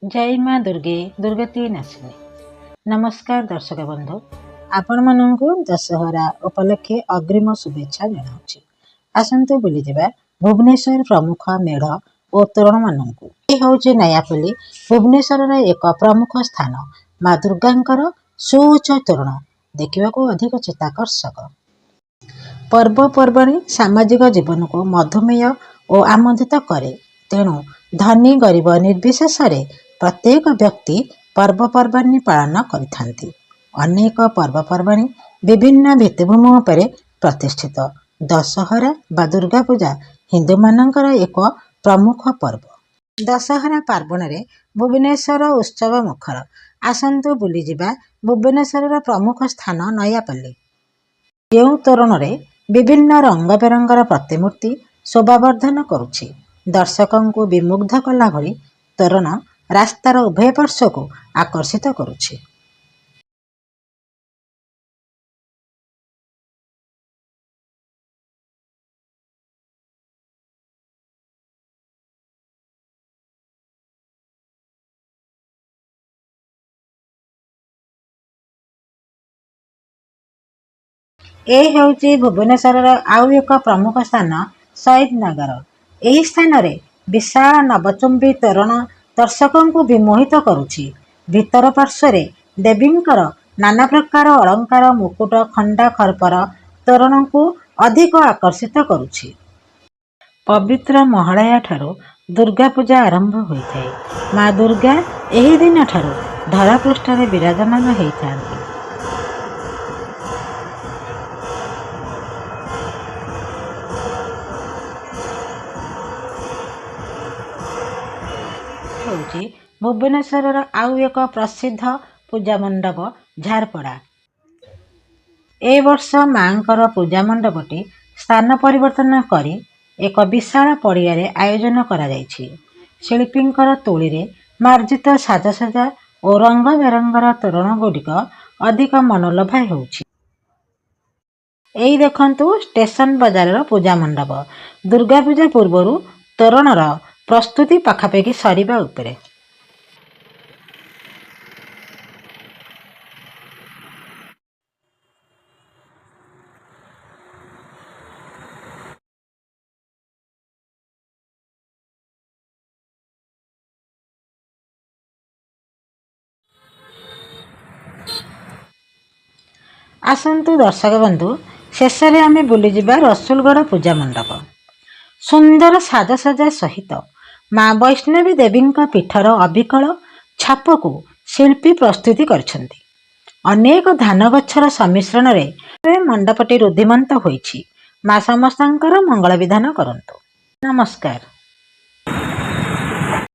ଜୟ ମା ଦୁର୍ଗେ, ଦୁର୍ଗତି ନାଶିନୀ। ନମସ୍କାର ଦର୍ଶକ ବନ୍ଧୁ, ଆପଣମାନଙ୍କୁ ଦଶହରା ଉପଲକ୍ଷେ ଅଗ୍ରିମ ଶୁଭେଚ୍ଛା ଜଣାଉଛି। ଆସନ୍ତୁ ବୁଲିଯିବା ଭୁବନେଶ୍ୱର ପ୍ରମୁଖ ମେଢ଼ ଓ ତୋରଣମାନଙ୍କୁ। ଏ ହେଉଛି ନୟାପଲ୍ଲୀ, ଭୁବନେଶ୍ୱରର ଏକ ପ୍ରମୁଖ ସ୍ଥାନ। ମା ଦୁର୍ଗାଙ୍କର ସୁଉଚ୍ଚ ତୋରଣ ଦେଖିବାକୁ ଅଧିକ ଚିତ୍ତାକର୍ଷକ। ପର୍ବପର୍ବାଣୀ ସାମାଜିକ ଜୀବନକୁ ମଧୁମୟ ଓ ଆମୋଦିତ କରେ। ତେଣୁ ଧନୀ ଗରିବ ନିର୍ବିଶେଷରେ ପ୍ରତ୍ୟେକ ବ୍ୟକ୍ତି ପର୍ବପର୍ବାଣୀ ପାଳନ କରିଥାନ୍ତି। ଅନେକ ପର୍ବପର୍ବାଣୀ ବିଭିନ୍ନ ଭିତ୍ତିଭୂମି ଉପରେ ପ୍ରତିଷ୍ଠିତ। ଦଶହରା ବା ଦୁର୍ଗାପୂଜା ହିନ୍ଦୁମାନଙ୍କର ଏକ ପ୍ରମୁଖ ପର୍ବ। ଦଶହରା ପାର୍ବଣରେ ଭୁବନେଶ୍ୱର ଉତ୍ସବ ମୁଖର। ଆସନ୍ତୁ ବୁଲିଯିବା ଭୁବନେଶ୍ୱରର ପ୍ରମୁଖ ସ୍ଥାନ ନୟାପଲ୍ଲୀ, ଯେଉଁ ତୋରଣରେ ବିଭିନ୍ନ ରଙ୍ଗ ବେରଙ୍ଗର ପ୍ରତିମୂର୍ତ୍ତି ଶୋଭାବର୍ଦ୍ଧନ କରୁଛି। ଦର୍ଶକଙ୍କୁ ବିମୁଗ୍ଧ କଲା ଭଳି ତୋରଣ ରାସ୍ତାର ଉଭୟ ପାର୍ଶ୍ୱକୁ ଆକର୍ଷିତ କରୁଛି। ଏ ହେଉଛି ଭୁବନେଶ୍ୱରର ଆଉ ଏକ ପ୍ରମୁଖ ସ୍ଥାନ ସହିଦ ନଗର। ଏହି ସ୍ଥାନରେ ବିଶାଳ ନବଚୁମ୍ବୀ ତୋରଣ ଦର୍ଶକଙ୍କୁ ବିମୋହିତ କରୁଛି। ଭିତର ପାର୍ଶ୍ୱରେ ଦେବୀଙ୍କର ନାନା ପ୍ରକାର ଅଳଙ୍କାର, ମୁକୁଟ, ଖଣ୍ଡା, ଖର୍ପର ତୋରଣକୁ ଅଧିକ ଆକର୍ଷିତ କରୁଛି। ପବିତ୍ର ମହାଳୟା ଠାରୁ ଦୁର୍ଗା ପୂଜା ଆରମ୍ଭ ହୋଇଥାଏ। ମା ଦୁର୍ଗା ଏହି ଦିନଠାରୁ ଧରାପୃଷ୍ଠରେ ବିରାଜମାନ ହେଇଥାନ୍ତି। ହେଉଛି ଭୁବନେଶ୍ୱରର ଆଉ ଏକ ପ୍ରସିଦ୍ଧ ପୂଜା ମଣ୍ଡପ ଝାରପଡ଼ା। ଏ ବର୍ଷ ମାଙ୍କର ପୂଜା ମଣ୍ଡପଟି ସ୍ଥାନ ପରିବର୍ତ୍ତନ କରି ଏକ ବିଶାଳ ପଡ଼ିଆରେ ଆୟୋଜନ କରାଯାଇଛି। ଶିଳ୍ପୀଙ୍କର ତୂଳୀରେ ମାର୍ଜିତ ସାଜସଜ୍ଜା ଓ ରଙ୍ଗ ବେରଙ୍ଗର ତୋରଣ ଗୁଡ଼ିକ ଅଧିକ ମନୋଲୋଭା ହେଉଛି। ଏଇ ଦେଖନ୍ତୁ ଷ୍ଟେସନ ବଜାରର ପୂଜା ମଣ୍ଡପ। ଦୁର୍ଗା ପୂଜା ପୂର୍ବରୁ ତୋରଣର ପ୍ରସ୍ତୁତି ପାଖାପାଖି ସରିବା ଉପରେ। ଆସନ୍ତୁ ଦର୍ଶକ ବନ୍ଧୁ, ଶେଷରେ ଆମେ ବୁଲିଯିବା ରସୁଲଗଡ଼ ପୂଜା ମଣ୍ଡପ। ସୁନ୍ଦର ସାଜସଜ୍ଜା ସହିତ ମା ବୈଷ୍ଣବୀ ଦେବୀଙ୍କ ପୀଠର ଅବିକଳ ଛାପକୁ ଶିଳ୍ପୀ ପ୍ରସ୍ତୁତି କରିଛନ୍ତି। ଅନେକ ଧାନ ଗଛର ସମ୍ମିଶ୍ରଣରେ ମଣ୍ଡପଟି ରୁଦ୍ଧିମନ୍ତ ହୋଇଛି। ମା ସମସ୍ତଙ୍କର ମଙ୍ଗଳ ବିଧାନ କରନ୍ତୁ। ନମସ୍କାର।